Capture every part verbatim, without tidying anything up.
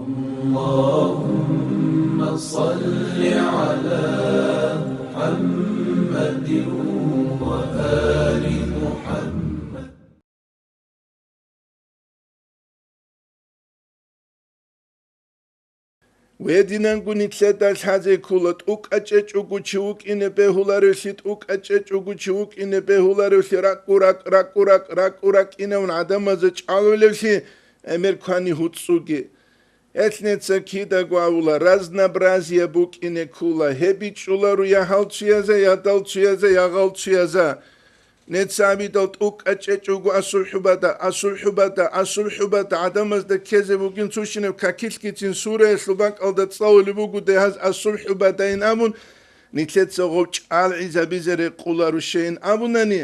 اللهم صل على محمد وآل محمد. Гьединанго нилъеда лъазе ккола, тӀукӀа чӀечӀого чи вукӀине бегьуларевлъи, тӀукӀа чӀечӀого чи вукӀине бегьуларевлъи, ракӀу-ракӀ, ракӀу-ракӀ, ракӀу-ракӀ инавун гӀадамазда чӀалулевлъи, гӀемер квани гьуцӀцӀуги. Гьелъ неца кидаго авула, разнообразие букӀине ккола, гьеб бичӀчӀуларо я гьалцуяза, я далцуяза, я гъалцуяза. Неца абидал тӀукӀа чӀечӀого асубхӀубада, асубхӀубада, асубхӀубада гӀадамазда ккезе бугин цущинаб какилъгицин сураялъул бакӀалда цӀалулеб буго дагьаз асубхӀубадайин абун, нилъеца гъоб чӀалгӀизабизе рекъоларущейин абунани,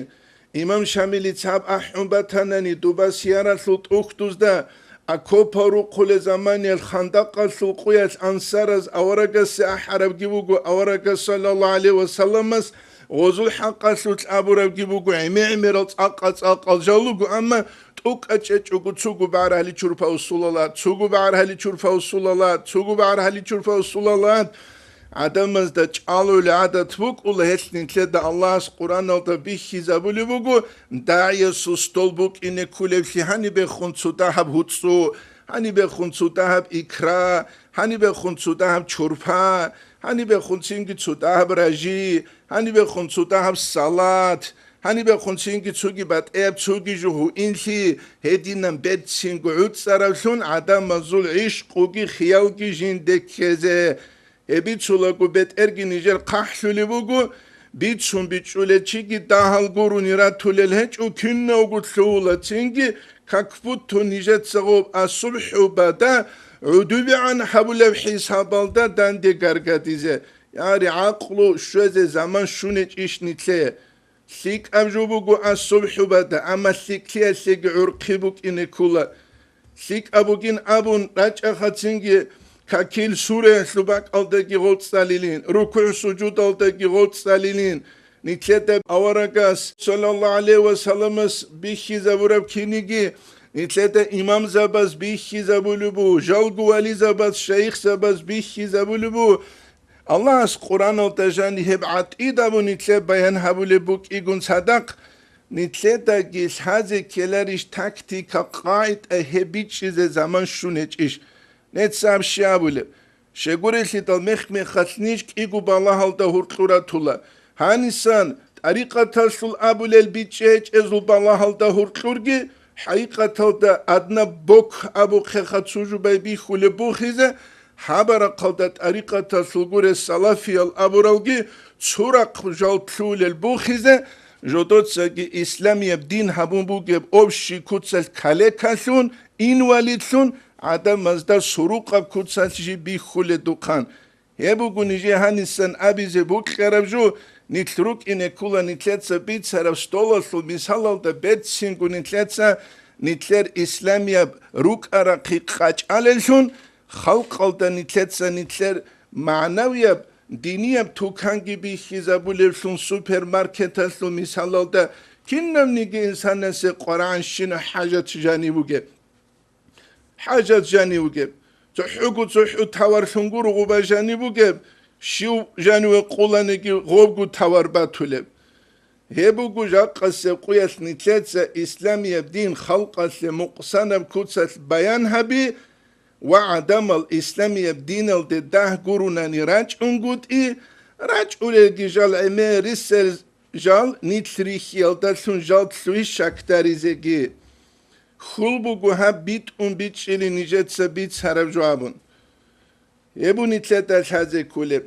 имам Шамилица гьаб ахӀун батанани, доба сияралъул тӀухьдузда, окопал рухъулел заманиялъ хандакъалъул къуялъ ансараз аварагасе ахӀарабги буго, аварагас саллаллагьу гӀалайгьи вассаламас гъозул хӀакъалъулъ абурабги буго, гӀемер-гӀемерал цӀакъа-цӀакъал жал руго, амма тӀукӀа чӀечӀого цугу багӀаргьали чурпа усулалат, цугу багӀаргьали чурпа усулалат, цугу багӀаргьали чурпа усулалат. ГӀадамазда чӀалули гӀадат букӀула, гьелъ нилъеда Аллагьас Къуръаналда бихьизабулеб буго, дагӀиясул стол букӀине кколеблъи гьанибехун цо дагьаб гьуцӀцӀу, гьанибехун цо дагьаб икра, гьанибехун цо дагьаб чурпа, гьанибехун цинги цо дагьаб ражи, гьанибехун цо дагьаб салат, гьанибехун цинги цоги батӀияб цоги жо гьуинлъи, гьединан берцинго гӀуцӀаравлъун гӀадамазул гӀишкъуги хиялги жинде ккезе. Гьеб бицулаго бетӀерги нижер хъахӀлъулеб буго, бицун бичӀчӀулел чиги дагьал гурони ратулел гьечӀо, кинавго лъугьула цинги, как будто нижеца гъоб асубхӀубада гӀудубигӀан гьабулеб хӀисабалда данде гаргадизе. Яри гӀакълу щвезе заман щунечӀищ нилъее? ЛъикӀаб жо буго асубхӀубада, амма лъикӀлъиялъеги гӀурхъи букӀине ккола. ЛъикӀаб бугин абун рачӀахъацинги, какил сураялъул бакӀалдаги гъорцӀалилин, рукугӀ-сужудалдаги гъорцӀалилин. Нилъеда аварагас, саллаллагьу гӀалайгьи вассаламас бихьизабураб киниги, нилъеда имамзабаз бихьизабулеб бу, жалго вализабаз, шайихзабаз бихьизабулеб бу. Аллагьас Къуръаналда жани гьеб гӀатӀидаб нилъер баян гьабулеб букӀигун цадахъ, нилъедаги лъазе ккеларищ тактика, къагӀида гьеб бичӀчӀизе заман щунечӀищ? Нецааб щиб абулеб? Щегурелъидал мех-мехалъ ниж кӀиго балагьалда гьуркьур ратула. Гьанисан, тӀарикъаталъул абулел бичӀчӀи гьечӀезул балагьалда гьуркьурги, хӀакъикъаталда аднаб бок абухъеха цо жубай бихьулеб бухизе, гьаб рахъалда тӀарикъаталъул гурес салафиял абуралги цо рахъ жал лъугьулел бухизе, жодоцаги исламияб дин гьабун бугеб общий куцалъ калекалъун, инвалидлъун, гӀадамазда сурукъаб куцалъ жиб бихьуледухъан. Гьеб буго нижее гьанисан абизе бокьараб жо, нилъ рукӀине ккола нилъеца бицараб столалъул мисалалда берцинго нилъеца нилъер исламияб рукӀа-рахъи къачӀалеллъун, халкъалда нилъеца нилъер магӀнавияб, динияб туканги бихьизабулевлъун супермаркеталъул мисалалда кинавниги инсанасе къварагӀанщина хӀажат жанив вугеб. ХӀажат жанив вугеб, цохӀого цохӀо таварлъун гуро гъуба жанив вугеб, щив жаниве къуланиги гъобго тавар батулеб. Гьеб буго жакъасеб къуялъ нилъеца исламияб дин халкъалъе мукъсанаб куцалъ баян гьаби ва гӀадамал исламияб диналде дагь гурунани рачӀунгутӀи, рачӀулелги жал гӀемерисел жал нилъ рихьиялдалъун жал лъугьи щакдаризеги. Хьул буго гьаб битӀун бичӀчӀили нижеца бицараб жо абун. Гьеб нилъеда лъазе кколеб.